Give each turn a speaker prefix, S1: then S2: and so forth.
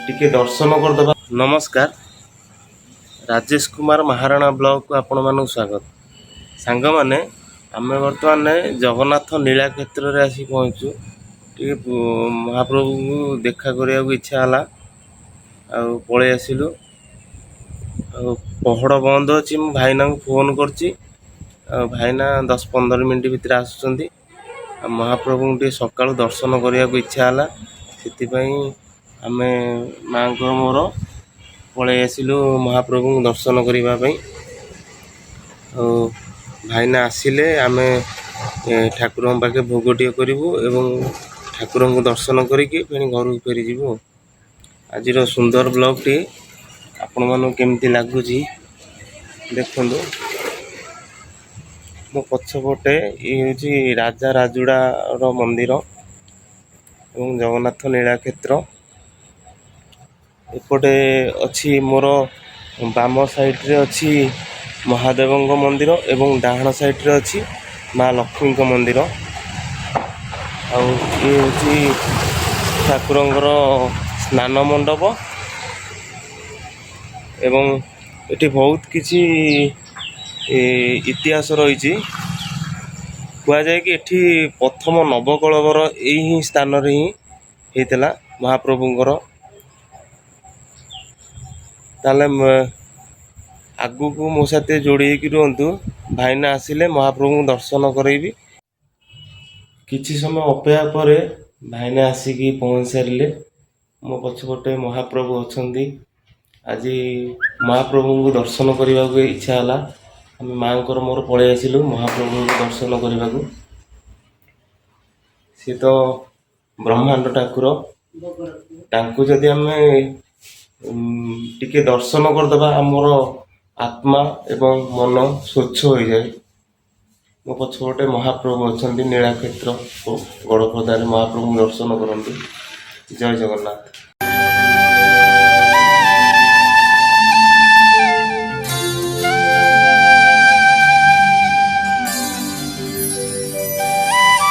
S1: ଟିକେ ଦର୍ଶନ କରିଦେବା। ନମସ୍କାର, ରାଜେଶ କୁମାର ମହାରଣା ବ୍ଲଗକୁ ଆପଣମାନଙ୍କୁ ସ୍ୱାଗତ। ସାଙ୍ଗମାନେ, ଆମେ ବର୍ତ୍ତମାନ ଜଗନ୍ନାଥ ନୀଳା କ୍ଷେତ୍ରରେ ଆସି ପହଞ୍ଚୁ। ଟିକେ ମହାପ୍ରଭୁଙ୍କୁ ଦେଖା କରିବାକୁ ଇଚ୍ଛା ହେଲା ଆଉ ପଳେଇ ଆସିଲୁ। ଆଉ ପହଡ଼ ବନ୍ଦ ଅଛି। ମୁଁ ଭାଇନାଙ୍କୁ ଫୋନ୍ କରିଛି ଆଉ ଭାଇନା 10-15 ମିନିଟ୍ ଭିତରେ ଆସୁଛନ୍ତି। ଆଉ ମହାପ୍ରଭୁଙ୍କୁ ଟିକେ ସକାଳୁ ଦର୍ଶନ କରିବାକୁ ଇଚ୍ଛା ହେଲା, ସେଥିପାଇଁ ଆମେ ମାଆଙ୍କର ମୋର ପଳେଇ ଆସିଲୁ ମହାପ୍ରଭୁଙ୍କୁ ଦର୍ଶନ କରିବା ପାଇଁ। ଆଉ ଭାଇନା ଆସିଲେ ଆମେ ଠାକୁରଙ୍କ ପାଖେ ଭୋଗ ଟିକେ କରିବୁ ଏବଂ ଠାକୁରଙ୍କୁ ଦର୍ଶନ କରିକି ପୁଣି ଘରକୁ ଫେରିଯିବୁ। ଆଉ ଆଜିର ସୁନ୍ଦର ବ୍ଲଗ୍ଟି ଆପଣମାନଙ୍କୁ କେମିତି ଲାଗୁଛି, ଦେଖନ୍ତୁ। ମୋ ପଛପଟେ ଇଏ ହେଉଛି ରାଜା ରାଜୁଡ଼ାର ମନ୍ଦିର ଏବଂ ଜଗନ୍ନାଥ ନୀଳାକ୍ଷେତ୍ର। ଏପଟେ ଅଛି, ମୋର ବାମ ସାଇଡ଼ରେ ଅଛି ମହାଦେବଙ୍କ ମନ୍ଦିର ଏବଂ ଡାହାଣ ସାଇଡ଼ରେ ଅଛି ମା ଲକ୍ଷ୍ମୀଙ୍କ ମନ୍ଦିର। ଆଉ ଇଏ ହେଉଛି ଠାକୁରଙ୍କର ସ୍ନାନ ମଣ୍ଡପ ଏବଂ ଏଠି ବହୁତ କିଛି ଇତିହାସ ରହିଛି। କୁହାଯାଏ କି ଏଠି ପ୍ରଥମ ନବକଳେବର ଏଇ ହିଁ ସ୍ଥାନରେ ହିଁ ହେଇଥିଲା ମହାପ୍ରଭୁଙ୍କର। ତାହେଲେ ଆଗକୁ ମୋ ସାଥିରେ ଯୋଡ଼ି ହେଇକି ରୁହନ୍ତୁ। ଭାଇନା ଆସିଲେ ମହାପ୍ରଭୁଙ୍କୁ ଦର୍ଶନ କରେଇବି। କିଛି ସମୟ ଅପେକ୍ଷା ପରେ ଭାଇନା ଆସିକି ପହଞ୍ଚି ସାରିଲେ। ମୋ ପଛପଟେ ମହାପ୍ରଭୁ ଅଛନ୍ତି। ଆଜି ମହାପ୍ରଭୁଙ୍କୁ ଦର୍ଶନ କରିବାକୁ ଇଚ୍ଛା ହେଲା। ଆମେ ମାଆଙ୍କର ମୋର ପଳେଇ ଆସିଲୁ ମହାପ୍ରଭୁଙ୍କୁ ଦର୍ଶନ କରିବାକୁ। ସିଏ ତ ବ୍ରହ୍ମାଣ୍ଡ ଠାକୁର। ତାଙ୍କୁ ଯଦି ଆମେ ଟିକେ ଦର୍ଶନ କରିଦେବା, ଆମର ଆତ୍ମା ଏବଂ ମନ ସ୍ୱଚ୍ଛ ହୋଇଯାଏ। ମୋ ପଛପଟେ ମହାପ୍ରଭୁ ଅଛନ୍ତି। ନୀଳାକ୍ଷେତ୍ର ଗଡ଼ପଦାରେ ମହାପ୍ରଭୁଙ୍କୁ ଦର୍ଶନ କରନ୍ତୁ। ଜୟ ଜଗନ୍ନାଥ।